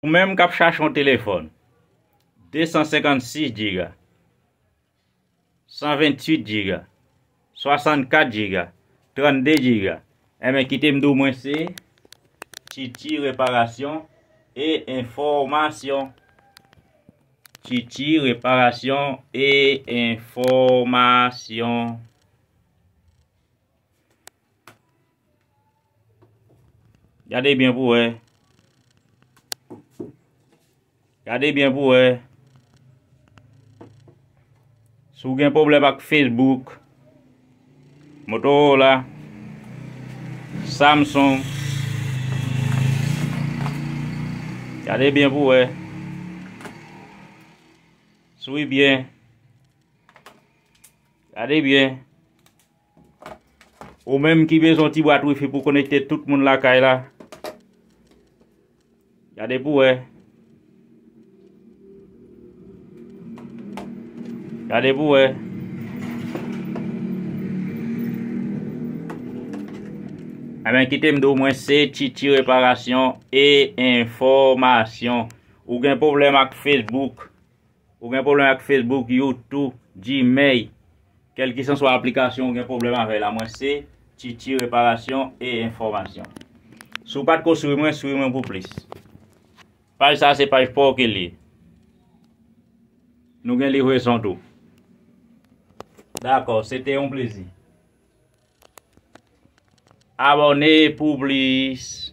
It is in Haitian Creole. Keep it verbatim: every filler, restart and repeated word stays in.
Ou menm k ap chache yon telefòn, de san senkannsis giga, san venntuit giga, swasannkat giga, trannde giga, enben, kite m di w, mwen se Titi Reparasyon e Enfòmasyon. Titi Reparasyon e Enfòmasyon. Gade byen pou wè. Gade byen pou wè. Si w gen pwoblèm ak Facebook, Motorola, Samsung, gade byen pou wè. Swiv byen. Gade byen. Ou menm ki bezwen yon ti bwat wifi pou konekte tout moun lakay la, gade pou wè. Gade pou wè. Enben, kite m di w, mwen se Titi Reparasyon e Enfòmasyon. Ou gen pwoblèm ak Facebook, ou gen pwoblèm ak Facebook, YouTube, Gmail, kèlkeswa aplikasyon ou gen pwoblèm avè l la, mwen se Titi Reparasyon e Enfòmasyon. Si w pa t ko swiv mwen, swiv mwen pou plis. Paj sa a se paj pa w ke l ye. Nou gen livrezon tou. Dakò, se te yon plezi. Abòne pou plis.